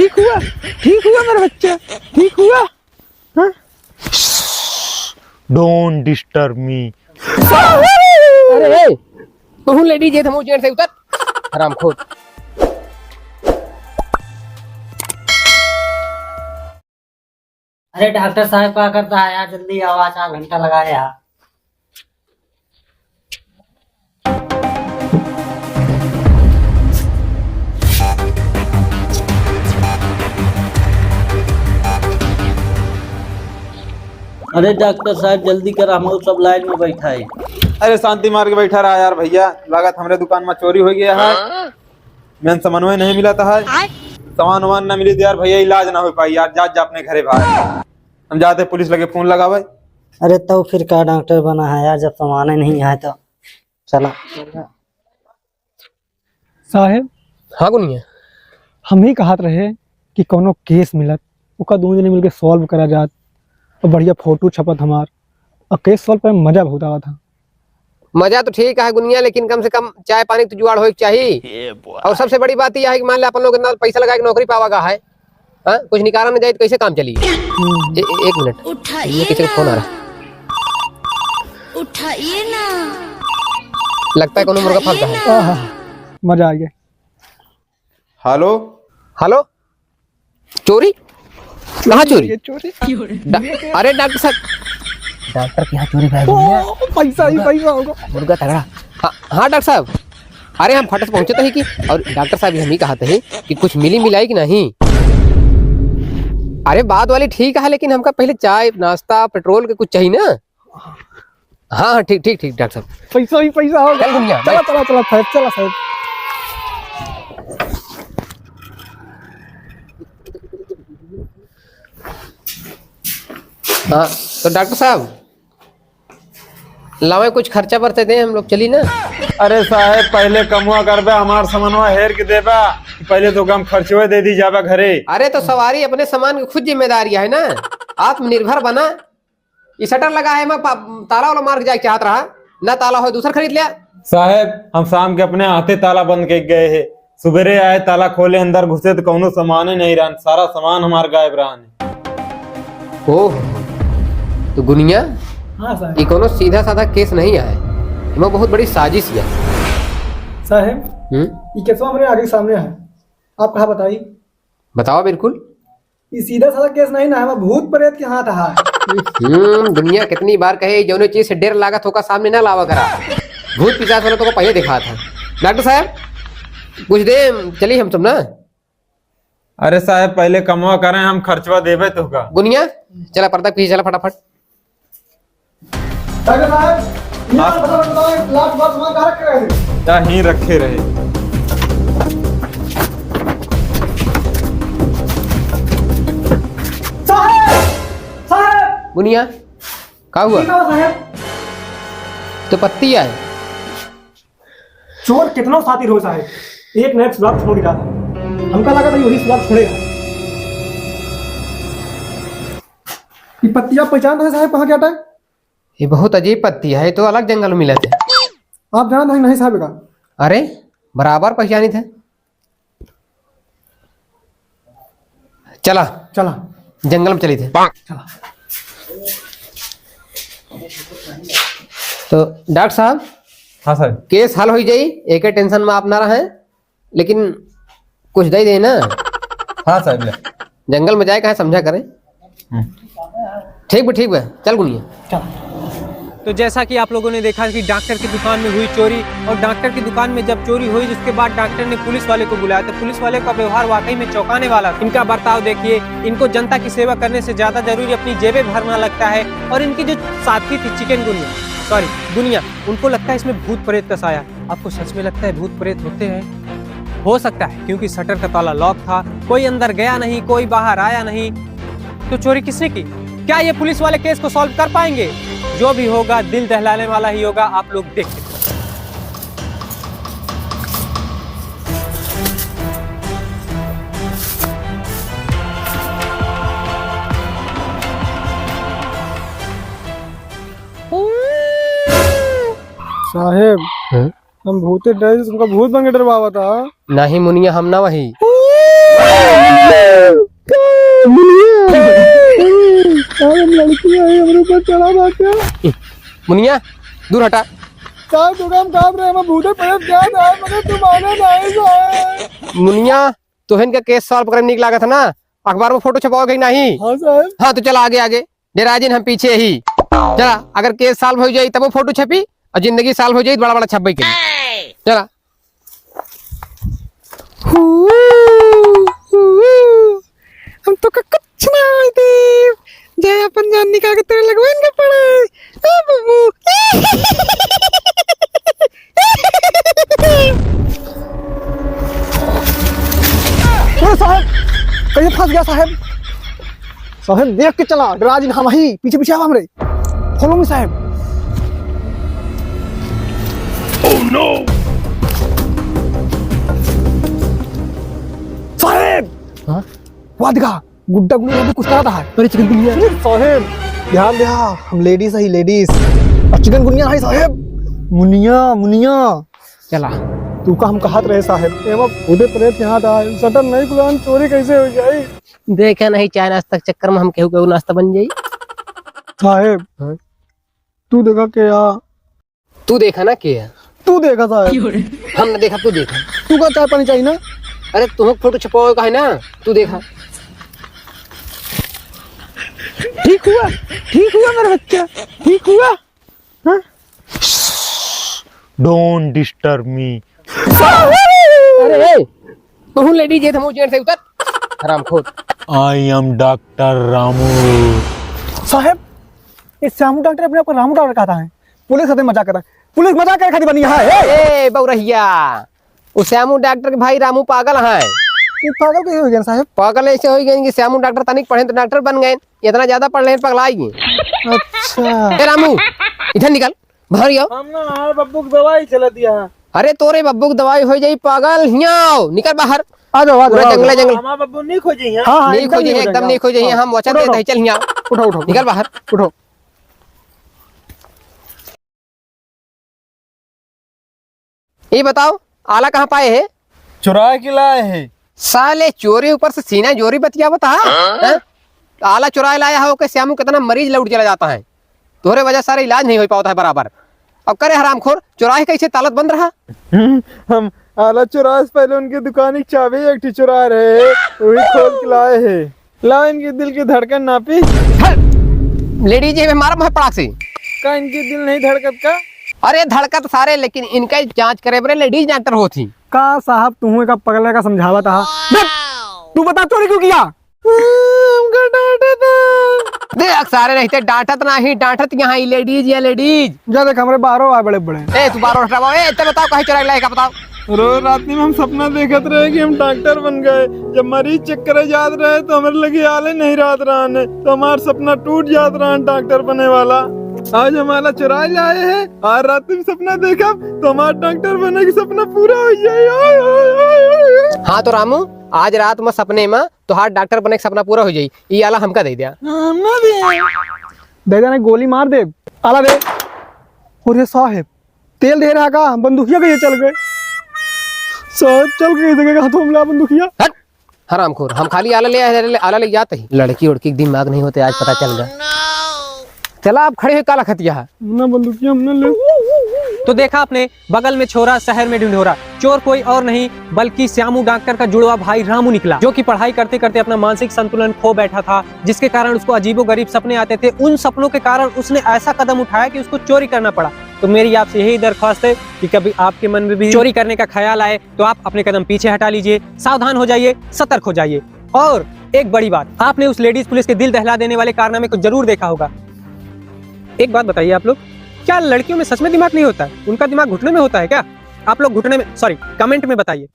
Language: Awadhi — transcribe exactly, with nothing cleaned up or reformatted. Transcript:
ठीक हुआ, ठीक हुआ मेरा बच्चा, ठीक हुआ। हाँ? Don't disturb me। अरे, ए, तू ladies है, तू gents है, उतर, हरामखोर। अरे डॉक्टर साहब, का करता है यार, जल्दी आओ, आज आधा घंटा लगाए यार। अरे डॉक्टर साहब, जल्दी करा, हम सब लाइन में बैठा है। अरे शांति मार के बैठा रहा यार भैया, लागत हमरे दुकान में चोरी हो गया है। मेन सामानवे नहीं मिला था। आय। सामान वामान ना मिली तो यार भैया, इलाज ना हो पाई यार, जा, जा अपने घरे भाई। हम जाते पुलिस लगे फोन लगावे। अरे तो फिर का डॉक्टर बना है यार, जब सामाने नहीं है तो चला। साहेब। हाँ गुनिया। हम ही कहत रहे कि कौनो केस मिलत, ओका दोनों जने मिलके solve करा जात, और बढ़िया फोटो छपत हमार, और केस solve करे में मजा बहुत आवत है। मजा तो ठीक है गुनिया, लेकिन कम से कम चाय पानी तो जुगाड़ होए के चाही। और सबसे बड़ी बात यह है कि मान ले अपन लोग इतना पैसा लगा के नौकरी पावा गा है, हाँ, कुछ निकाला ना जाए तो कैसे काम चली? हम्म। ए, ए, एक मिनट, उठाइए ये किसी का फोन आ रहा। उठाइए ना। लगता है कोनो मुर्गा फंस गया है। आहा, मजा आ गया। हेलो। हेलो। चोरी? कहाँ चोरी? ये चोरी। डा-, अरे डॉक्टर साहब, डॉक्टर के यहाँ चोरी भाई। ओ, पैसा ही पैसा होगा। मुर्गा तगड़ा। हाँ, हाँ डॉक्टर साहब, अरे हम फट से पहुँचत ही कि, और डॉक्टर साहब, हम ही कहत ही कि कुछ मिली मिलाई कि नहीं? अरे बात वाली ठीक है, लेकिन हमका पहले चाय नाश्ता पेट्रोल के कुछ चाहिए ना। हाँ, हाँ, ठीक, ठीक, ठीक, डॉक्टर साहब। पैसा ही पैसा होगा। चल गुनिया, चला, बैठ। चला, चला, साहेब, चला, साहेब। हाँ, तो डॉक्टर साहब, लावे कुछ खर्चा बरते दे, हम लोग चली ना। अरे साहेब, पहले कमवा करबे, हमार समनवा हेर के देबा, पहले तो हम खर्चवे दे दी जाबा घरे। अरे, तो सवारी अपने सामान की खुद जिम्मेदारी है ना, आत्मनिर्भर बना। ई शटर लगा है, मैं पा-, ताला वाला मार के जाए चाहत रहा, ना ताला हो दूसर खरीद लिया। साहेब, हम शाम के अपने हाथे ताला बंद के गए हैं, सुबेरे आए, ताला खोले, अंदर घुसे तो कौनो सामाने नहीं रहन, सारा सामान हमार गायब रहन। ओह, तो गुनिया, हाँ साहेब। ई कौनो सीधा साधा केस नहीं है, एमा बहुत बड़ी साजिश है। साहेब, हम्म? ई केसवा हमरे आगे सामने है, आप कहाँ बताई? बताओ बिल्कुल। ई सीधा साधा केस नहीं ना, एमा भूत प्रेत के हाथ है। हम्म, दुनिया कितनी बार कहे, जौने चीज से डर लागत होका सामने ना लावा करा। भूत पिशाच वाला तो को पहले दिखा था। डॉक्टर साहब, कुछ दे, चली हम सब ना। अरे साहब, पहले कमवा करें, हम खर्चवा देबे तोहका। गुनिया, चला पर्दा पीछे चला फटाफट। डॉक्टर साहब, ये हाँ। फटाफट बताओ, ये लाख बात वहाँ कहाँ रखे रहे थे? यहीं रखे रहे। साहब! साहब! गुनिया, का हुआ? ये का हुआ, साहब? तो पत्ती आए। चोर कितना शातिर हो, साहब। एक ना एक सुराग छोड़ के जाता है। हमका लगा था, ये वही सुराग छोड़ेगा। ये पत्ती आप पहचानत है, साहब, कहाँ के आटा है? ये बहुत अजीब पत्ती है, ये तो अलग जंगल में मिलत है। आप जानत हैं नहीं साहब का? अरे, बराबर पहचानित है। चला। चला। जंगल में चली थे। चला। तो डॉक्टर साहब, हाँ साहब। केस हल हो जाई, एके tension में आप ना रहें। लेकिन कुछ दे दे ना। हाँ साहब, ले। जंगल में जाए काहे समझा करें। हम्म। ठीक बा, ठीक बा, चल गुनिया। चल। तो जैसा कि आप लोगों ने देखा कि डॉक्टर की दुकान में हुई चोरी और डॉक्टर की दुकान में जब चोरी हुई, जिसके बाद डॉक्टर ने पुलिस वाले को बुलाया, तो पुलिस वाले का व्यवहार वाकई में चौंकाने वाला था। इनका बर्ताव देखिए, इनको जनता की सेवा करने से ज्यादा जरूरी अपनी जेबें भरना लगता है। और इनकी जो साथी थी चिकन गुनिया, sorry, गुनिया, उनको लगता है इसमें भूत प्रेत का साया। आपको सच में लगता है भूत प्रेत होते हैं? हो सकता है, क्योंकि शटर का ताला lock था, कोई अंदर गया नहीं, कोई बाहर आया नहीं। तो चोरी किसने की? क्या ये पुलिस वाले केस को solve कर पाएंगे? जो भी होगा, दिल दहलाने वाला ही होगा, आप लोग देखते रहो। साहेब, हैं? हम भूते डरे से तुमका भूत बन के डरवावा था। नहीं मुनिया, हम ना वही। का मुनिया? साहब, हम लड़की है, हमरे ऊपर चढ़ा बाटे। मुनिया, दूर हटा। साहब, तू काम काम रहे, हम भूते प्रेत क्या था, मगर तू माने नहीं साहब। मुनिया, तोहन का case solve करे नीक लागत है ना, अखबार में photo छपाओगे नहीं? हाँ साहब। हाँ, तो चला आगे, आगे। डेरा जिन, हम पीछे ही। चला, अगर case solve हो जाई तब वो photo छपी, और जिंदगी solve हो जाई, बड़ा बड़ा छपबे करी। चला। हू, हू, हम तो का कुछ ना होई देब। जाए अपन जान निकाल के तेरे लगवाइन के पड़े। ए बाबू। अरे साहब, कहीं फंस गया साहब। साहब, देख के चला, डरा जिन, हम ही, पीछे पीछे आवा हमरे। Follow me, साहब। Oh no! साहब! हाँ? वाह, दिखा, गुड्डा गुड्डा भी कुछ करता है। अरे, चिकनगुनिया। अरे साहब, ध्यान दे, हम ladies है, ladies। और चिकनगुनिया है साहब। मुनिया, मुनिया। चला। तू का हम कहत रहे साहब, एमा खुदे प्रेत यहाँ था, शटर नहीं खुला, चोरी कैसे हो जाई? देखे नहीं, चाय नाश्ता के चक्कर में हम केहू केहू नाश्ता बन जाई। साहेब, हाँ? तू देखा के या? तू देखा ना के या? तू देखा साहेब। हम ना देखा, तू देखा। तू का चाय पानी चाहिए ना? अरे तुहक फोटो छपावे का है ना, तू देखा। ठीक हुआ, ठीक हुआ मेरा बच्चा, ठीक हुआ। हाँ? Don't disturb me। अरे, ए, तू ladies है, हम gents है, उतर। हरामखोर। I am doctor Ramu. साहेब, ये श्यामू डॉक्टर अपने आप को रामू डॉक्टर कहता है। पुलिस खातिर मजाक कर रहा है। पुलिस मजाक करे खातिर बनी है। ए, ए, बउरहिया। उ श्यामू डॉक्टर के भाई रामू पागल हैं। ये पागल कैसे हो गए साहेब? पागल ऐसे हो गए कि श्यामू डॉक्टर तनिक पढ़े तो डॉक्टर बन गए, इतना ज्यादा पढ़ लें पगला गए। अच्छा। ए रामू, इधर निकल, बाहर आओ। हम ना, हाँ, बब्बू की दवाई चला दिया है। अरे तोरे बब्बू की दवाई हो जाई पागल, हियाँ आओ, निकल बाहर। आ जाओ, आ जाओ, पूरा आ जाओ। जंगले, जंगले। हमारा बब्बू नहीं खोजे हैं। हाँ, हाँ, नहीं एकदम खोजे नहीं हैं, हो एकदम जाएगा। नहीं खोजे हैं, हाँ। हम वचन उठो, देते हैं, उठो। चल हियाँ। उठो, उठो। निकल बाहर। उठो। ये बताओ, आला कहाँ पाए है? चुरा के लाए है। साले चोरी ऊपर से सीना जोरी बतिया बता। हाँ? हैं? आला चुराए लाया है, ओके श्यामू कितना मरीज लौट चला जाता है। तोहरे वजह सारे इलाज नहीं हो पाता है बराबर। अब करे हरामखोर, चुराए कैसे तालत बंद रहा? हम्म, हम आला चुराए से पहले उनकी दुकान की चाबी एक ठे चुरा रहे हैं, वही खोल के लाए हैं। ला इनके दिल की धड़कन नापी। हट! लेडीज ये मारा मुँह पड़ाक से। का इनके दिल नहीं धड़कत का? अरे धड़कत सारे, लेकिन इनका जांच करे बरे लेडीज डॉक्टर होती। का साहब, तुहूँ का पगले का समझावत हा? बे, तू बता चोरी क्यों किया? हमका डांटा था। देख सारे, नहीं ते डांटत नहीं, डांटत यहाँ ई लेडीज या लेडीज। जा देख, हमरे बारह आ बड़े बड़े। ए, तू बारह हटावा। ए, इतने बताओ, कहीं चुरा लाए का बताओ। रोज रात में हम सपना देखत रहे कि हम डॉक्टर बन गए। जब मरीज चेक करे जात रहे तो हमारे लगे आले नहीं रात रहने, तो हमारा सपना टूट जात रहा डॉक्टर बने वाला। आज हमारा चुरा लाए है, आज रात में सपना देखा तो हमारा डॉक्टर बने की सपना पूरा हो जाए। आय, आय, आय, आय, आय। हाँ तो रामू, आज रात में सपने में तोहार डॉक्टर बने के सपना पूरा हो जाई। ई आला हमका दे दिया। हम ना दे। दे देना, गोली मार दे। आला दे। अरे साहेब, तेल दे रहा का? बंदूकिया के ये चल गए। साहेब, चल गए, देखे हाथों में ला बंदूकिया। हट, हरामखोर, हम खाली आला ले आए, आला ले, आला ले जाते ही। लड़की उड़की के दिमाग नहीं होते, आज पता चल गया। चला, अब खड़े हुए काला खतिया है। ना बंदूकिया हम ना ले। तो देखा आपने, बगल में छोरा, शहर में ढिंढोरा। चोर कोई और नहीं, बल्कि श्यामू डॉक्टर का जुड़वा भाई रामू निकला, जो कि पढ़ाई करते करते अपना मानसिक संतुलन खो बैठा था, जिसके कारण उसको अजीबोगरीब सपने आते थे। उन सपनों के कारण उसने ऐसा कदम उठाया कि उसको चोरी करना पड़ा। तो मेरी आपसे यही दरख्वास्त है कि कभी आपके मन में भी चोरी करने का ख्याल आए, तो आप अपने कदम पीछे हटा लीजिए, सावधान हो जाइए, सतर्क हो जाइए। और एक बड़ी बात, आपने उस लेडीज पुलिस के दिल दहला देने वाले कारनामे को जरूर देखा होगा। एक बात बताइए आप लोग, क्या लड़कियों में सच में दिमाग नहीं होता है? उनका दिमाग घुटने में होता है क्या? आप लोग घुटने में, सॉरी, कमेंट में बताइए।